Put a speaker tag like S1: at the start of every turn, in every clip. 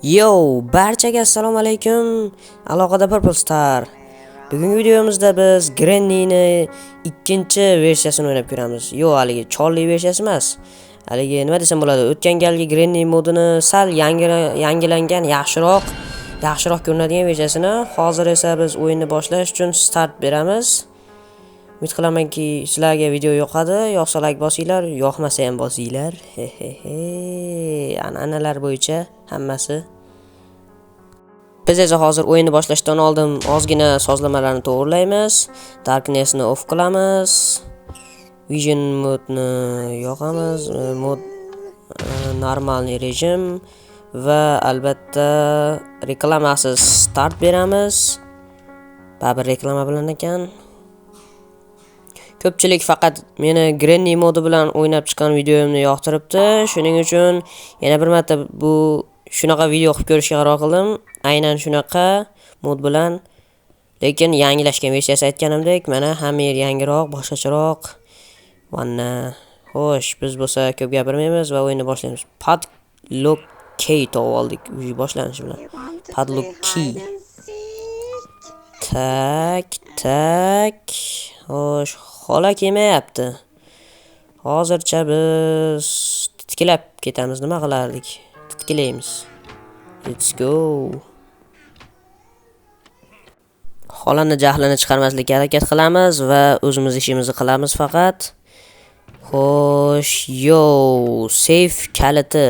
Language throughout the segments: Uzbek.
S1: Yo, barchaga assalomu alaykum. Aloqada Purple Star. Bugungi videomizda biz Granny'ni ikkinchi versiyasini o'ynab ko'ramiz. Yo, haligi cholli versiyasi emas. Haligi nima desam bo'ladi? O'tgan galgi Granny modini sal yangilangan, yaxshiroq ko'rinadigan versiyasini. Hozir esa biz o'yinni boshlash uchun start beramiz. Umid qilamanki, sizlarga video yoqadi. Yoqsa like bosinglar, yoqmasa ham bosinglar. He he he. An'analar bo'yicha hammasi. Biz esa hozir o'yinni boshlashdan oldin ozgina sozlamalarni to'g'rilaymiz. Darknessni off qilamiz. Vision modni yoqamiz. Mod normalniy rejim va albatta reklamasiz start beramiz. Baribir reklama bilan ekan. Ko'pchilik faqat meni Granny modi bilan o'ynab chiqqan videomni yoqtiribdi. Shuning uchun yana bir marta bu shunaqa video qilib ko'rishga qaror qildim. Aynan shunaqa mod bilan, lekin yangilashgan versiyasi aytganimdek, mana hamma yer yangiroq, boshqacharoq. Vanna. Xo'sh, biz bo'lsa ko'p gapirmaymiz va o'yinni boshlaymiz. Padlock key topib oldik uy boshlanishi bilan. Padlock key. Tak, tak. Xo'sh, xola kelmayapti. Hozircha biz titkilab ketamiz. Nima qilardik? Titkilaymiz. Let's go. Xolani jahlini chiqarmaslikka harakat qilamiz va o'zimiz ishimizni qilamiz faqat. Xo'sh, yo, seyf kaliti.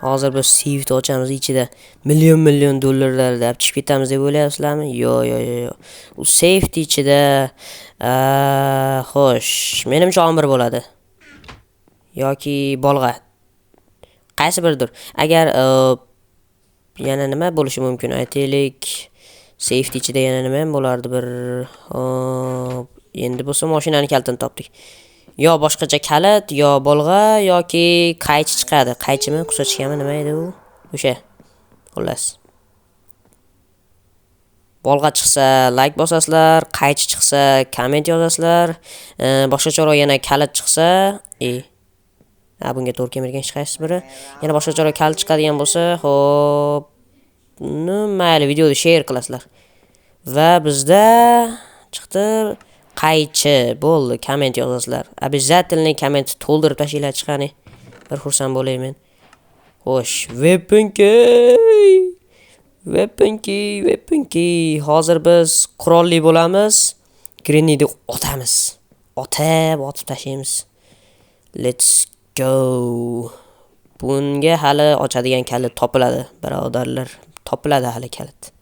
S1: Hozir biz seyfni ochamiz, ichida million million dollarlarni olib chiqib ketamiz deb o'ylayapsizlarmi? Yo, yo, yo, yo. U seyfni ichida, xo'sh, menimcha ombir bo'ladi. Yoki bolg'a. Qaysi biridir? Agar yana nima bo'lishi mumkin? Aytaylik, seyfni ichida yana nima ham bo'lardi bir? Hop, endi bo'lsa mashinani kalitini topdik. Yo boshqacha kalit, yo bolg'a yoki qaychi chiqadi. Qaychimi, kusachkami, nima edi u? O'sha. Xullas. Bolg'a chiqsa like bosasizlar, qaychi chiqsa komment yozasizlar, boshqacharoq yana kalit chiqsa, ha, bunga to'g'ri kelmaydigan hech qaysi biri. Yana boshqacharoq kalit chiqadigan bo'lsa, xo'p, mayli, videoni share qilasizlar. Va bizda chiqdi qaychi, bo'ldi, komment yozasizlar. Обязательно komment to'ldirib tashlanglar chiqani. Bir xursand bo'lay men. Xo'sh, weapon key. Weapon key, weapon key. Hozir biz qurolli bo'lamiz. Grannyni otamiz. Otib, otib tashlaymiz. Let's go. Bunga hali ochadigan kalit topiladi, birodarlar. Topiladi hali kalit.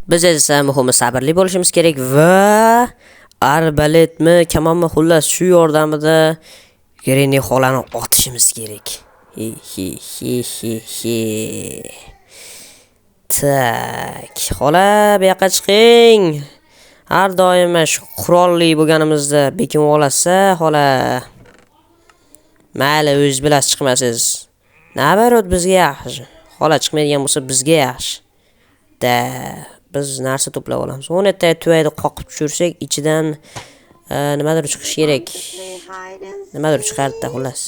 S1: Biz esa muhimi sabrli bo'lishimiz kerak va arbaletmi, kamonmi, xullas shu yordamida Granny xolani otishimiz kerak. He he he he he. Tak, xola, bu yoqqa chiqing. Har doim mana shu qurolli bo'lganimizda bekinib olasiz, xola. Mayli, o'zingiz bilasiz, chiqmasiz. Nabarot bizga yaxshi. Xola chiqmaydigan bo'lsa bizga yaxshi. Da, biz narsa to'plab olamiz. O'nta tuvayni qoqib tushirsak, ichidan nimadir chiqishi kerak. Nimadir chiqardi-da, xullas.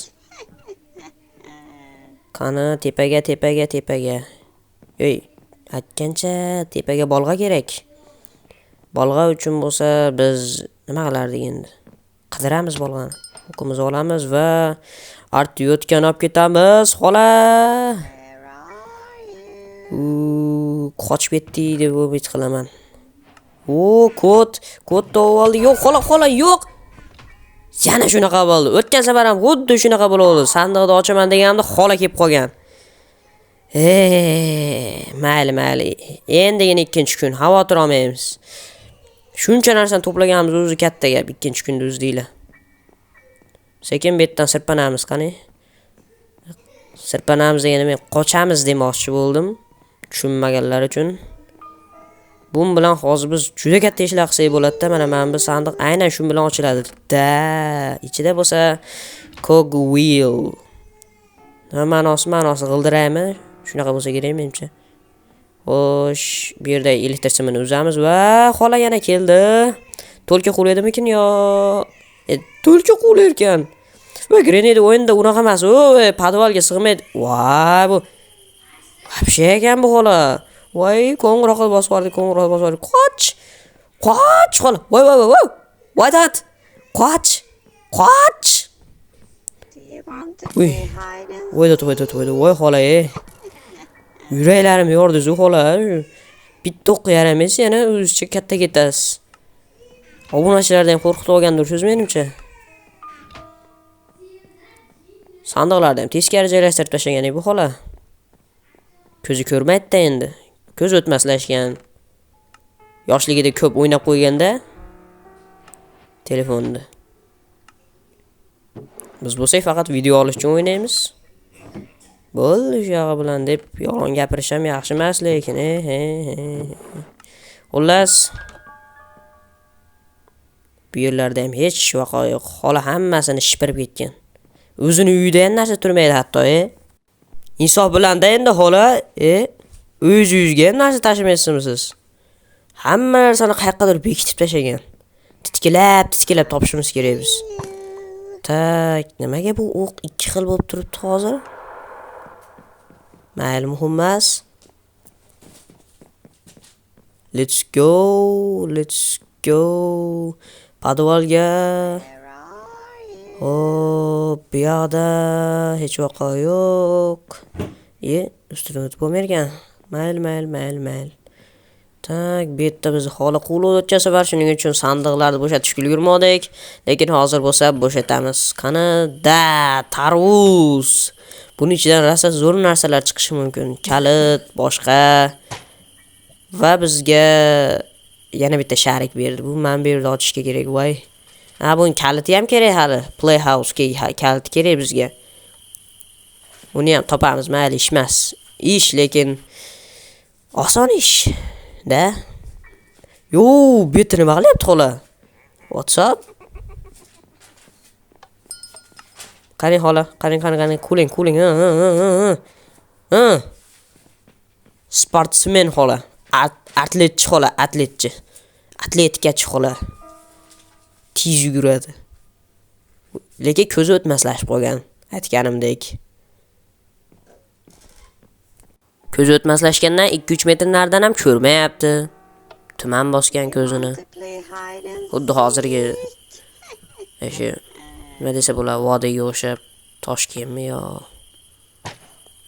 S1: Qani, tepaga, tepaga, tepaga. Ey, aytgancha tepaga bolg'a kerak. Bolg'a uchun bo'lsa biz nima qilardik endi? Qidiramiz bolg'ani. O'qimizni olamiz va artiyotgan olib ketamiz, xola. U qochib ketdi deb umid qilaman. O, kod, kod topib oldik. Yo'q, xola, xola, yo'q. Yana shunaqa bo'ldi. O'tgan safar ham xuddi shunaqa bo'ldi. Sandiqni ochaman deganimda xola kelib qolgan. Mayli, mayli. Endigina ikkinchi kun, xavotir olmaymiz. Shuncha narsani to'plaganimiz o'zi katta gap, ikkinchi kunda uzdinglar. Sekin bu yerdan sirpanamiz, qani? Sirpanamiz degani men qochamiz demoqchi bo'ldim. Tushunmaganlar uchun. Bun bilan hozir biz juda katta ishlar qilsak bo'ladi-da. Mana bu sandiq aynan shu bilan ochiladi. Da, ichida bo'lsa cog wheel. Nima ma'nosi, ma'nosi g'ildiraymi? Shunaqa bo'lsa kerak menimcha. Xo'sh, bu yerda elektr simini uzamiz va xola yana keldi. To'lka quvlaydimikin yo? To'lka quvlar ekan. Voy, Granny o'yinda unaqa emas. Voy, podvalga sig'maydi. Voy, bu вообще ekan bu xola. Voy, qo'ng'iroqni bosib yubordi, qo'ng'iroqni bosib yubordi. Qoch! Qoch xola. Voy, voy, voy, voy. Voy, dat. Qoch! Qoch! Uy. Voy, dat, voy, dat, voy, voy xola, ey. Yuraklarim yordi, xola. Bitta o'qqa yaramaysiz, yana o'zicha katta ketasiz. Obunachilardan ham qo'rqitib olgandirsiz menimcha. Sandiqlarni ham teskari joylashtirib tashlagan bu xola. Ko'zi ko'rmaydi-da endi. Ko'z o'tmaslashgan. Yoshligida ko'p o'ynab qo'yganda telefonda. Biz bo'lsak faqat video olish uchun o'ynaymiz. Bo'ldi shu yog'i bilan deb yolg'on gapirish ham yaxshi emas, lekin Xullas, bu yerlarda ham hech vaqo yo'q. Xola hammasini shipirib ketgan. O'zini uyida ham narsa turmaydi hatto, Insof bilan-da endi xola, o'z uyingizga ham narsa tashimaysizmi siz? Hamma narsani qayoqqadir bekitib tashlagan. Titkilab, titkilab topishimiz kerak biz. Tak, nimaga bu o'q ikki xil bo'lib turibdi hozir? Mayli, muhim emas. Let's go, let's go. Podvalga. Hop, bu yoqda hech vaqo yo'q. Ustidan o'tib bo'lmaydi. Mayli, mayli, mayli, mayli. Tak, bu yerda bizni xola quvlab o'tgan safar, shuning uchun sandiqlarni bo'shatishga ulgurmadik. Lekin hozir bo'lsa bo'shatamiz. Qani, da, tarvuz. Buning ichidan rosa zo'r narsalar chiqishi mumkin. Kalit, boshqa. Va bizga yana bitta sharik berdi. Bu men bu yerda ochishga kerak, voy. Ha, buning kaliti ham kerak hali. Playhouse kaliti kerak bizga. Uni ham topamiz, mayli, ish emas. Ish, lekin oson ish. Da? Yo, bu yerda nima qilyapti xola? What's up? Qarang xola, qarang, qarang, qarang, kuling, kuling. Ha. Sportsmen xola. Atletchi xola, atletchi. Atletikachi xola. Tez yuguradi. Lekin ko'zi o'tmaslashib qolgan, aytganimdek. Ko'zi o'tmaslashgandan 2-3 metr naridan ham ko'rmayapti. Tuman bosgan ko'zini. Xuddi hozirgi o'sha nima desa bo'ladi, vodiyga o'xshab Toshkentmi yo.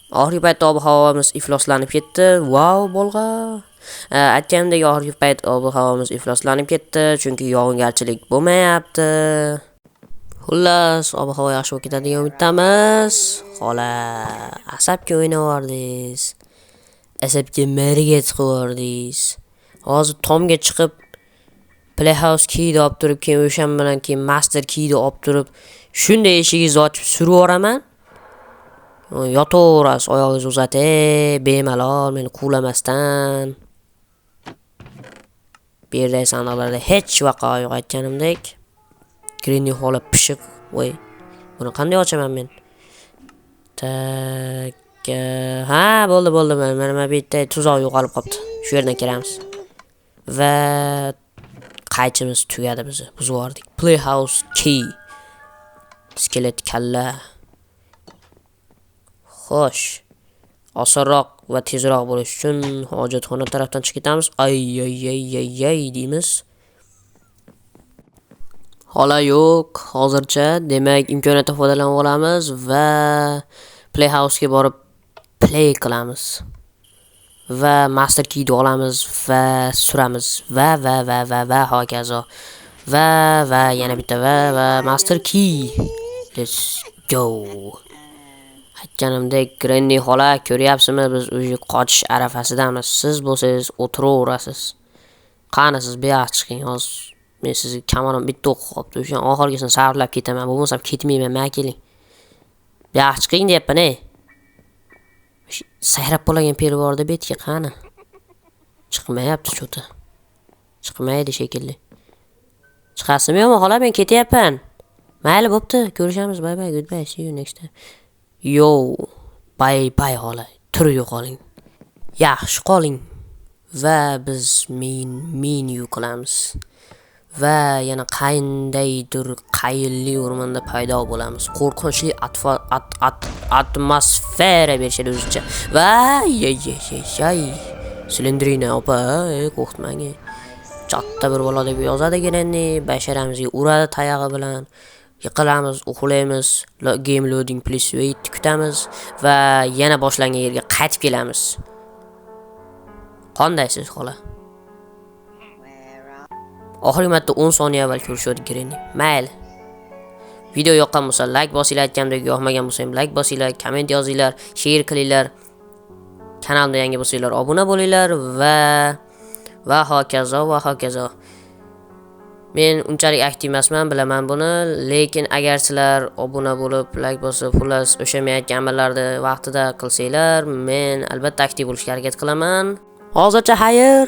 S1: Oxirgi paytda ob-havomiz ifloslanib ketdi. Vau, bolg'a. Aytganimdek, oxirgi payt ob-havomiz ifloslanib ketdi, chunki yog'ingarchilik bo'lmayapti. Xullas, ob-havo yaxshi bo'lib ketadi degan umiddamiz. Xola, asabga o'ynavordingiz. Asabga mariga chiqivordingiz. Hozir tomga chiqib Playhouse keyni olib turib, keyin o'shan bilan keyin master keyni olib turib, shunday eshigingizni ochib surib yuboraman. Yotaverasiz, oyog'ingizni uzatib, bemalol meni quvlamasdan. Bu yerdagi sandiqlarda hech vaqo yo'q, aytganimdek. Granny xola pishiq. Voy, buni qanday ochaman men? Tak, ha, bo'ldi, bo'ldi. Mana bu yerda tuzoq yo'qolib qolibdi. Shu yerdan kiramiz. Va qaychimiz tugadi bizni. Buzib yubordik. Playhouse key. Skelet kalla. Xo'sh. Osonroq va tezroq bo'lish uchun hojatxona tarafdan chiqib ketamiz. Ay ay ay ay ay deymiz. Xola yo'q hozircha. Demak, imkoniyatdan foydalanib olamiz va Playhouse'ga borib play qilamiz. Va master keyni olamiz va suramiz va va va va va hokazo. Va va yana bitta va va master key. Let's go. Aytganimdek, Granny xola, ko'ryapsizmi, biz o'zi qochish arafasidamiz. Siz bo'lsangiz o'tiraverasiz. Qani siz bu yoqqa chiqing, hozir men sizni kamonim bitta o'qib qolibdi. O'sha oxirgisini sarflab ketaman, bo'lmasam ketmayman, men keling. Bu yoqqa chiqing deyapman, ey. Sayrab qolagan peri bordi betga, qani? Chiqmayapti cho'ti. Chiqmaydi shekilli. Chiqasizmi yo'qmi xola, men ketyapman. Mayli, bo'pti, ko'rishamiz. Bye bye, goodbye, see you next time. Yo, bye bye xola. Tur yo'qoling. Yaxshi qoling. Va biz menu qilamiz. Va yana qandaydir qayinli o'rmonda paydo bo'lamiz. Qo'rqinchli atmosfera berishadi o'zicha. Va yey yey yey yey. Slendrina opa, qo'rqitmang. Katta bir bola deb yozadi Granny, basharamizga uradi tayog'i bilan. Yiqilamiz, uxlaymiz, game loading please wait kutamiz va yana boshlangan yerga qaytib kelamiz. Qandaysiz, xola? Oxirgi marta 10 soniya avval ko'rishdik Granny. Mayli. Video yoqqan bo'lsa like bosinglar, aytgandek yoqmagan bo'lsa ham like bosinglar, komment yozinglar, share qilinglar. Kanalimda yangi bo'lsanglar obuna bo'linglar va hokazo va hokazo. Men unchalik aktiv emasman, bilaman buni, lekin agar sizlar obuna bo'lib, like bosib, xullas o'sha men aytgan amallarni vaqtida qilsanglar, men albatta aktiv bo'lishga harakat qilaman. Hozircha xayr.